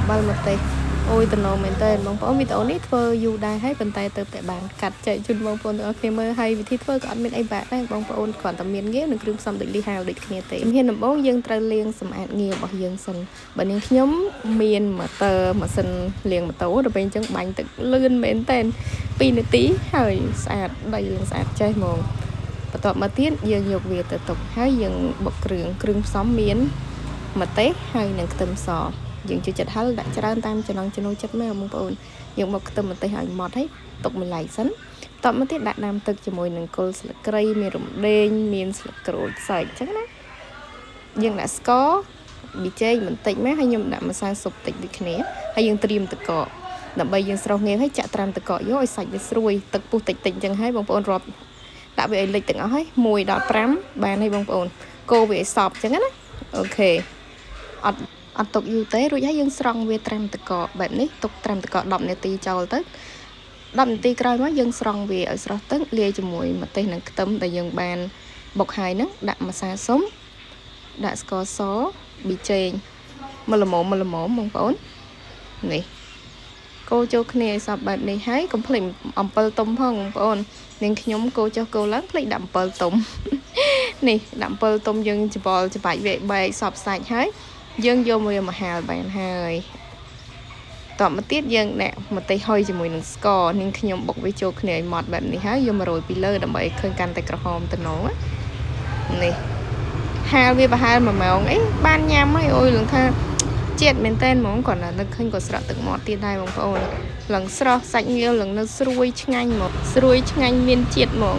អំបិលម្ទេសអូយតំណងមែនតើបងប្អូនវីដេអូនេះធ្វើយូរដែរហើយប៉ុន្តែទៅតែបានកាត់ចែកជូនបងប្អូនទាំងអស់គ្នាមើលហើយវិធីធ្វើក៏អត់មានអីបាក់ដែរបងប្អូនគ្រាន់តែមានងាវនិងគ្រឿងផ្សំដូចលីហាវដូចគ្នាទេជំហានដំបូងយើងត្រូវលាងសម្អាតងាវរបស់យើងសិនបើនាងខ្ញុំមានម៉ូទ័រម៉ាស៊ីនលាងម៉ូតូដល់ពេលអញ្ចឹងបាញ់ទឹកលឿនមែនតើ2នាទីហើយស្អាតដីលាងស្អាតចេះហ្មងបន្ទាប់មកទៀតយើងយកវាទៅទុកហើយយើងបុកគ្រឿងគ្រឿងផ្សំមានម្ទេសហើយនិងខ្ទឹមសយើងចូលចិត្តហឹរដាក់ច្រើនតាមចំណង់ចំណូលចិត្តមកបងប្អូនយើងបុកខ្ទឹមម្ទេសឲ្យម៉ត់ហើយទុកមួយឡែកសិនបន្ទាប់មកទៀតដាក់ដើមទឹកជាមួយនឹងគល់ស្លឹកគ្រៃមានរំដេងមានស្លឹកក្រូចសើចអញ្ចឹងណាយើងដាក់ស្ករប៊ីចេងបន្តិចមកហើយខ្ញុំដាក់ម្សៅស៊ុបតិចដូចគ្នាហើយយើងត្រៀមទឹកកកដើម្បីយើងស្រុះងាវហើយចាក់ត្រាំទឹកកកយកឲ្យសាច់វាស្រួយទឹកពុះតិចតិចអញ្ចឹងហើយបងប្អូនរាប់ដាក់វាឲ្យលិចទាំងអស់ហើយ1ដល់5បានហើយបងប្អូនកូរវាឲ្យសព្វអញ្ចឹងណាOK អត់អត់ទុកយូរទេរួចហើយយើងស្រង់វាត្រាំទឹកកកបែបនេះទុកត្រាំទឹកកក10នាទីចោលទៅ10នាទីក្រោយមកយើងស្រង់វាឲ្យស្រស់ទឹកលាយជាមួយម្ទេសនិងខ្ទឹមដែលយើងបានបុកហើយហ្នឹងដាក់ម្សៅស៊ុបដាក់ស្ករសប៊ីចេងមកល្មមមកល្មមបងប្អូននេះកូរចូលគ្នាឲ្យសព្វបែបនេះហើយកុំភ្លេចអំពិលទុំផងបងប្អូននាងខ្ញុំកូរចុះកូរឡើងភ្លេចដាក់អំពិលទុំនេះដាក់អំពិលទុំយើងច្បល់ច្បាច់វាបែកសព្វសាច់ហើយយើងយកវាមកហាលបានហើយតមកទៀតយើងដាក់ម្ទេសហុយជាមួយនឹងស្ករនាងខ្ញុំបុកវាចូលគ្នាឲ្យម៉ត់បែបនេះហើយយកមករោយពីលើដើម្បីឲ្យឃើញកាន់តែក្រហមតំណងនេះហាលវាប្រហែល1ម៉ោងអីបានញ៉ាំហើយអូយលងថាជាតិមែនតែនហ្មងគាត់នៅឃើញគាត់ស្រក់ទឹកមាត់ទៀតដែរបងប្អូនឡើងស្រស់សាច់ងាវឡើងនៅស្រួយឆ្ងាញ់ហ្មងស្រួយឆ្ងាញ់មានជាតិហ្មង។